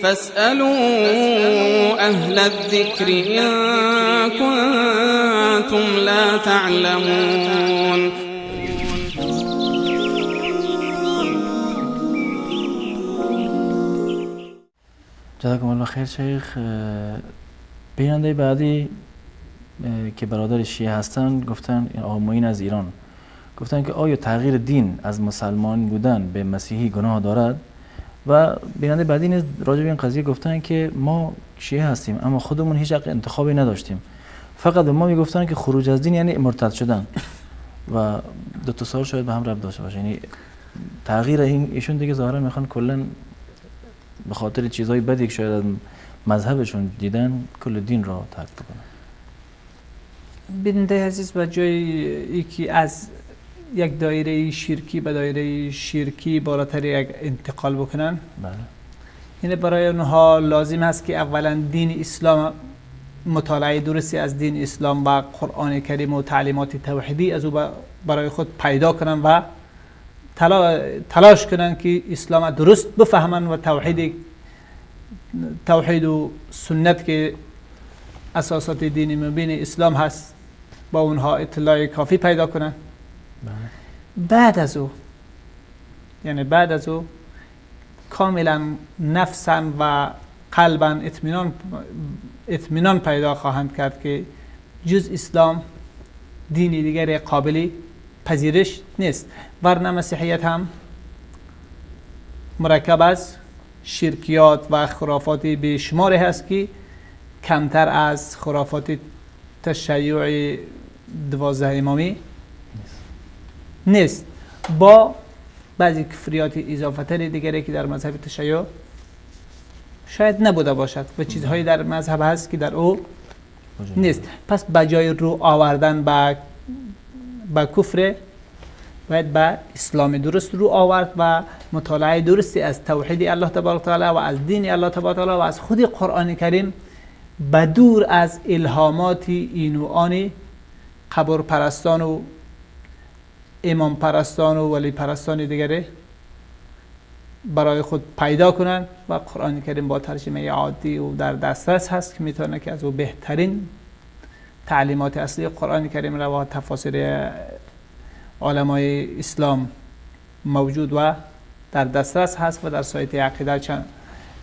فاسألوا أهل الذكر إن كنتم لا تعلمون. جزاکم الله خیر شیخ. بیننده بعدی که برادر شیعه هستن گفتن، آقا معین از ایران گفتن که آیا تغییر دین از مسلمان بودن به مسیحی گناه دارد؟ و بیننده بعدی نیز راجع به این قضیه گفتن که ما شیعه هستیم اما خودمون هیچ حق انتخابی نداشتیم، فقط به ما میگفتن که خروج از دین یعنی مرتد شدن. و دو تا سوال شاید به هم ربط داشته باشه، یعنی تغییر این ایشون دیگه ظاهرا میخوان کلا به خاطر چیزهای بدی که شاید از مذهبشون دیدن کل دین را ترک بکنن. بیننده عزیز، به جای یکی از یک دایره شرکی به دایره شرکی بالاتر یک انتقال بکنن، بله، یعنی برای اونها لازم است که اولا دین اسلام، مطالعه درستی از دین اسلام و قرآن کریم و تعلیمات توحیدی از او برای خود پیدا کنن و تلاش کنن که اسلام درست بفهمن و توحید و سنت که اساسات دین مبین اسلام هست با اونها اطلاع کافی پیدا کنن. بعد از او، یعنی بعد از او کاملا نفسا و قلبا اطمینان پیدا خواهند کرد که جز اسلام دین دیگر قابل پذیرش نیست. ورنه مسیحیت هم مرکب از شرکیات و خرافات بیشماری هست که کمتر از خرافات تشیع 12 امامی نیست، با بعضی کفریات اضافه تر دیگری که در مذهب تشیع شاید نبوده باشد و چیزهایی در مذهب هست که در او نیست. پس بجای رو آوردن به کفر باید به اسلام درست رو آورد و مطالعه درستی از توحید الله تبارک تعالی و از دین الله تبارک تعالی و از خود قرآن کریم بدور از الهامات این و آن قبر پرستان و امام پرستان و ولی پرستان دیگره برای خود پیدا کنند و قرآن کریم با ترجمه عادی و در دسترس هست که میتونه که از او بهترین تعلیمات اصلی قرآن کریم را و تفاسیر علمای اسلام موجود و در دسترس هست و در سایت عقیده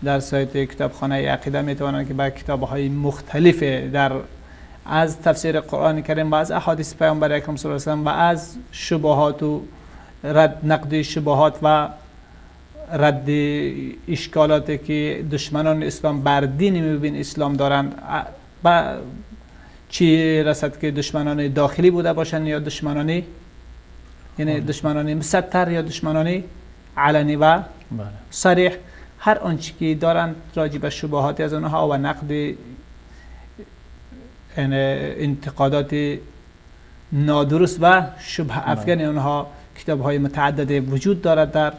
در سایت کتابخانه عقیده میتوانند که با کتاب‌های مختلف در از تفسیر قرآن کریم و از احادیث پیامبر اکرم صلی الله علیه و سلم و از شبهات و رد نقد شبهات و رد اشکالات که دشمنان اسلام بر دین مبین اسلام دارند، با چی رسد که دشمنان داخلی بوده باشند یا دشمنان، یعنی دشمنان مستتر یا دشمنان علنی و صریح، هر آنچه که دارند راجع به شبهات از آنها و نقد انتقادات نادرست و شبه افکن آنها کتاب های متعدد وجود دارد در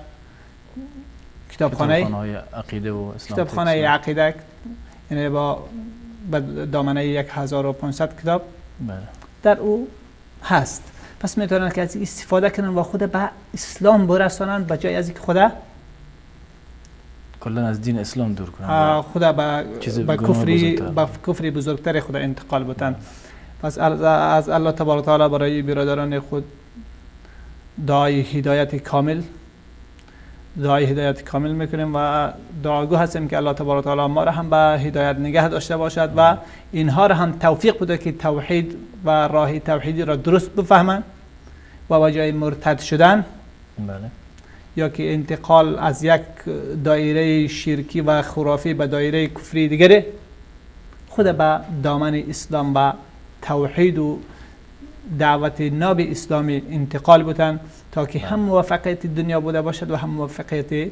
کتابخانه عقیده و اسلام، کتابخانه عقیده، یعنی با دامنه 1500 کتاب در او هست. پس میتونن که از استفاده کنن و خود به اسلام برسانن به جای از اینکه خود کلا از دین اسلام دور کنن، خود به کفری بزرگتر خود انتقال بدن. پس از الله تبارک تعالی برای برادران خود دعای هدایت کامل، دعای هدایت کامل میکنیم و دعاگو هستیم که الله تبارک تعالی ما را هم به هدایت نگه داشته باشد و اینها را هم توفیق بده که توحید و راه توحیدی را درست بفهمند و به جای مرتد شدن، بله، یا که انتقال از یک دایره شرکی و خرافی به دایره کفری دیگره، خود به دامن اسلام و توحید و دعوت ناب اسلامی انتقال بودن تا که هم موفقیت دنیا بوده باشد و هم موفقیت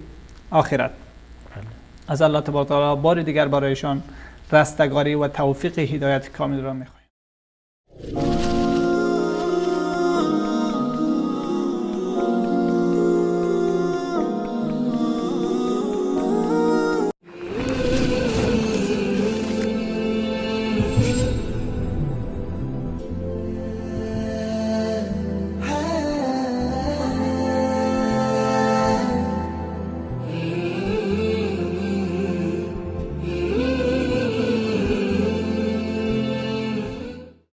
آخرت. از الله تبارک و تعالی بار دیگر برایشان رستگاری و توفیق هدایت کامل را میخواهیم.